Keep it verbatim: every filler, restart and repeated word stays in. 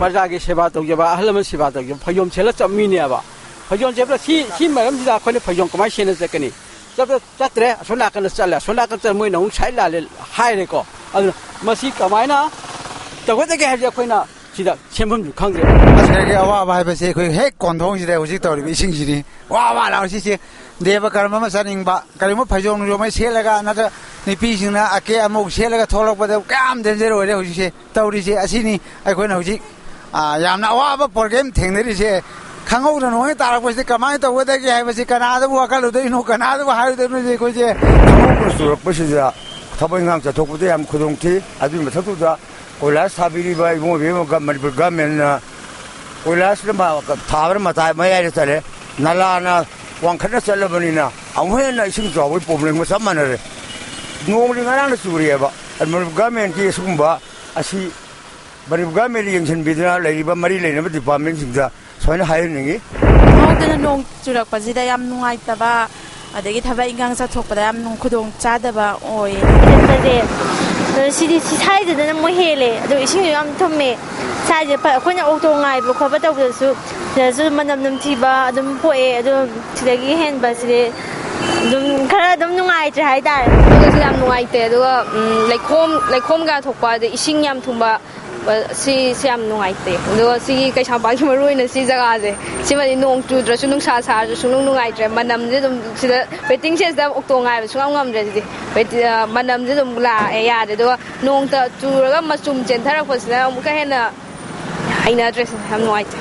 ꯄ꯭ꯔꯖꯥꯒꯤ ꯁꯦꯕꯥ ꯇꯧꯖꯕ, ꯑꯍꯜ ꯂꯃꯟ ꯁꯦꯕꯥ ꯇꯧꯖꯕ ꯐꯩꯖꯣꯝ ꯁꯦꯠꯂ ꯆꯠꯄ ꯃꯤꯅꯦꯕ꯫ ꯐꯩꯖꯣꯝ ꯁꯦꯠꯄꯗ ꯁꯤ, ꯁꯤ ꯃꯔꯝꯁꯤꯗ ꯑꯩꯈꯣꯏꯅ ꯐꯩꯖꯣꯝ ꯀꯃꯥꯏꯅ ꯁꯦꯠꯅ ꯆꯠꯀꯅꯤ? ꯆꯠꯄ ꯆꯠꯇ꯭ꯔꯦ, ꯑꯁꯣꯝ ꯅꯥꯀꯟꯗ ꯆꯠꯂꯦ, ꯑꯁꯣꯝ ꯅꯥꯀꯟ ꯆꯠꯂ ꯃꯣꯏꯅ ꯑꯃꯨꯛ ꯁꯥꯏꯠ ꯂꯥꯜꯂꯦ ꯍꯥꯏꯔꯦꯀꯣ꯫ ꯑꯗꯨꯅ ꯃꯁꯤ ꯀꯃꯥꯏꯅ ꯇꯧꯒꯗꯒꯦ ꯍꯥꯏꯕꯁꯦ ꯑꯩꯈꯣꯏꯅ ꯁꯤꯗ ꯁꯦꯝꯐꯝꯁꯨ ꯈꯪꯗ꯭ꯔꯦ꯫ ꯄ꯭ꯔꯖꯥꯒꯤ ꯑꯋꯥꯕ ꯍꯥꯏꯕꯁꯦ ꯑꯩꯈꯣꯏ ꯍꯦꯛ ꯀꯣꯟꯊꯣꯡꯁꯤꯗ ꯍꯧꯖꯤꯛ ꯇꯧꯔꯤꯕ ꯏꯁꯤꯡꯁꯤꯅꯤ꯫ ꯋꯥ ꯋꯥ ꯂꯥꯎꯔꯤꯁꯤꯁꯦ꯫ ꯗꯦꯕ ꯀꯔꯝ ꯑꯃ ꯆꯥꯅꯤꯡꯕ, ꯀꯔꯤꯒꯨꯝꯕ ꯐꯩꯖꯣꯝ ꯅꯨꯡꯖꯣꯝ ꯑꯃ ꯁꯦꯠꯂꯒ ꯅꯠꯇ꯭ꯔ ꯅꯨꯄꯤꯁꯤꯡꯅ ꯑꯀꯦ ꯑꯃꯧ ꯁꯦꯠꯂꯒ ꯊꯣꯛꯂꯛꯄꯗ ꯀꯌꯥꯝ ꯗꯦꯟꯖꯔ ꯑꯣꯏꯔꯦ ꯍꯧꯖꯤꯛꯁꯦ꯫ ꯇꯧꯔꯤꯁꯦ ꯑꯁꯤꯅꯤ꯫ ꯑꯩꯈꯣꯏꯅ ꯍꯧꯖꯤꯛ, ꯑ, ꯌꯥꯝꯅ ꯑꯋꯥꯕ ꯄ꯭ꯔꯣꯕ꯭ꯂꯦꯝ ꯊꯦꯡꯅꯔꯤꯁꯦ꯫ ꯈꯪꯍꯧꯗꯅ ꯅꯣꯡ ꯍꯦꯛ ꯇꯥꯔꯛꯄꯁꯤꯗ ꯀꯃꯥꯏꯅ ꯇꯧꯒꯗꯒꯦ ꯍꯥꯏꯕꯁꯤ ꯀꯅꯥꯗꯕꯨ ꯋꯥꯈꯜꯂꯨꯗꯣꯏꯅꯣ, ꯀꯅꯥꯗꯕꯨ ꯍꯥꯏꯔꯨꯗꯣꯏꯅꯣ ꯍꯧꯖꯤꯛ ꯑꯩꯈꯣꯏꯁꯦ? ꯈꯪꯍꯧꯗꯅ ꯆꯨꯔꯛꯄꯁꯤꯗ ꯊꯕꯛ ꯏꯪꯈꯥꯡ ꯆꯠꯊꯣꯛꯄꯗ ꯌꯥꯝ ꯈꯨꯗꯣꯡ ꯊꯤ꯫ ꯑꯗꯨꯒꯤ ꯃꯊꯛꯇꯨꯗ ꯀꯣꯏꯂꯥꯁ ꯊꯥꯕꯤꯔꯤꯕ ꯏꯕꯨꯡꯉꯣ ꯏꯕꯦꯝꯃ ꯒ-, ꯃꯅꯤꯄꯨꯔ ꯒꯃꯦꯟꯅ ꯀꯣꯏꯂꯥꯁꯅ ꯃ-, ꯊꯥꯕꯅ ꯃꯇꯥꯏ ꯃꯌꯥꯏꯗ ꯆꯠꯂꯦ, ꯅꯂꯥꯅ ꯋꯥꯡꯈꯠꯅ ꯆꯠꯂꯕꯅꯤꯅ ꯑꯃꯨꯛ ꯍꯦꯟꯅ ꯏꯁꯤꯡ ꯆꯥꯎꯕꯒꯤ ꯄ꯭ꯔꯣꯕ꯭ꯂꯦꯝꯒ ꯆꯞ ꯃꯥꯟꯅꯔꯦ꯫ ꯅꯣꯡꯗꯤ ꯉꯔꯥꯡꯅ ꯆꯨꯔꯤꯑꯕ꯫ ꯃꯅꯤꯄꯨꯔ ꯒꯃꯦꯟꯒꯤ ꯑꯁꯤꯒꯨꯝꯕ ꯑꯁꯤ ꯃꯅꯤꯄꯨꯔ ꯒꯃꯦꯟꯅ ꯌꯦꯡꯁꯤꯟꯕꯤꯗꯨꯅ ꯂꯩꯔꯤꯕ ꯃꯔꯤ ꯂꯩꯅꯕ ꯗꯤꯄꯥꯔꯠꯃꯦꯟꯁꯤꯡꯗ ꯁꯨꯃꯥꯏꯅ ꯍꯥꯏꯍꯟꯅꯤꯡꯉꯤ꯫ ꯈꯪꯍꯧꯗꯅ ꯅꯣꯡ ꯆꯨꯔꯛꯄꯁꯤꯗ ꯌꯥꯝ ꯅꯨꯡꯉꯥꯏꯇꯕ, ꯑꯗꯒꯤ ꯊꯕꯛ ꯏꯟꯈꯥꯡ ꯆꯠꯊꯣꯛꯄꯗ ꯌꯥꯝ ꯅꯨꯡ-, ꯈꯨꯗꯣꯡ ꯆꯥꯗꯕ ꯑꯣꯏꯌꯦ꯫ ꯍꯦꯟꯕꯁꯦ, ꯑꯗꯣ ꯁꯤꯗꯤ ꯁꯤ ꯁ꯭ꯋꯥꯏꯗꯅ ꯑꯃꯨꯛ ꯍꯦꯜꯂꯦ꯫ ꯑꯗꯣ ꯏꯁꯤꯡꯁꯨ ꯌꯥꯝ ꯊꯨꯝꯃꯦ꯫ ꯁ꯭ꯋꯥꯏꯁꯦ ꯐ-, ꯑꯩꯈꯣꯏꯅ ꯑꯣꯇꯣ ꯉꯥꯏꯕ ꯈꯣꯠꯄ ꯇꯧꯕꯗꯁꯨ ꯁꯤꯗꯁꯨ ꯃꯅꯝ ꯅꯝꯊꯤꯕ ꯑꯗꯨꯝ ꯄꯣꯛꯑꯦ꯫ ꯑꯗꯣ ꯁꯤꯗꯒꯤ ꯍꯦꯟꯕꯁꯤꯗꯤ ꯑꯗꯨꯝ ꯈꯔ ꯑꯗꯨꯝ ꯅꯨꯡꯉꯥꯏꯇ꯭ꯔꯦ ꯍꯥꯏꯇꯥꯔꯦ꯫ ꯑꯗꯨꯒꯁꯨ ꯌꯥꯝ ꯅꯨꯡꯉꯥꯏꯇꯦ꯫ ꯑꯗꯨꯒ, ꯎꯝ, ꯂꯩꯈꯣꯝ, ꯂꯩꯈꯣꯝ ꯀꯌꯥ ꯊꯣꯛꯄ, ꯑꯗꯩ ꯏꯁꯤꯡ ꯌꯥꯝ ꯊꯨꯝꯕ, ꯁꯤ, ꯁꯤ ꯌꯥꯝ ꯅꯨꯡꯉꯥꯏꯇꯦ꯫ ꯑꯗꯨꯒ ꯁꯤꯒꯤ ꯀꯩꯁꯥꯝꯄꯥꯠꯀꯤ ꯃꯔꯨ ꯑꯣꯏꯅ ꯁꯤ ꯖꯒꯥꯁꯦ, ꯁꯤꯃꯗꯤ ꯅꯣꯡ ꯆꯨꯗ꯭ꯔꯁꯨ ꯅꯨꯡꯁꯥ ꯁꯥꯔꯁꯨ ꯁꯨꯡꯅꯨꯡ ꯅꯨꯡꯉꯥꯏꯇ꯭ꯔꯦ꯫ ꯃꯅꯝꯁꯦ ꯑꯗꯨꯝ ꯁꯤꯗ ꯋꯦꯇꯤꯡ ꯁꯦꯗꯁꯤꯗ ꯑꯣꯛꯇꯣ ꯉꯥꯏꯕ ꯁꯨꯡꯉꯝ ꯉꯝꯗ꯭ꯔꯦ ꯁꯤꯗꯤ꯫ ꯋꯦꯇꯤ-, ꯑ, ꯃꯅꯝꯁꯦ ꯑꯗꯨꯝ ꯂꯥꯛꯑꯦ, ꯌꯥꯗ꯭ꯔꯦ꯫ ꯑꯗꯨꯒ ꯅꯣꯡꯇ ꯆꯨꯔꯒ ꯃꯆꯨꯝ ꯆꯦꯟꯊꯔꯛꯄꯁꯤꯅ ꯑꯃꯨꯛꯀ ꯍꯦꯟꯅ ꯍꯩꯅꯗ꯭ꯔꯦ ꯁꯤꯗꯤ, ꯌꯥꯝ ꯅꯨꯡꯉꯥꯏꯇꯦ꯫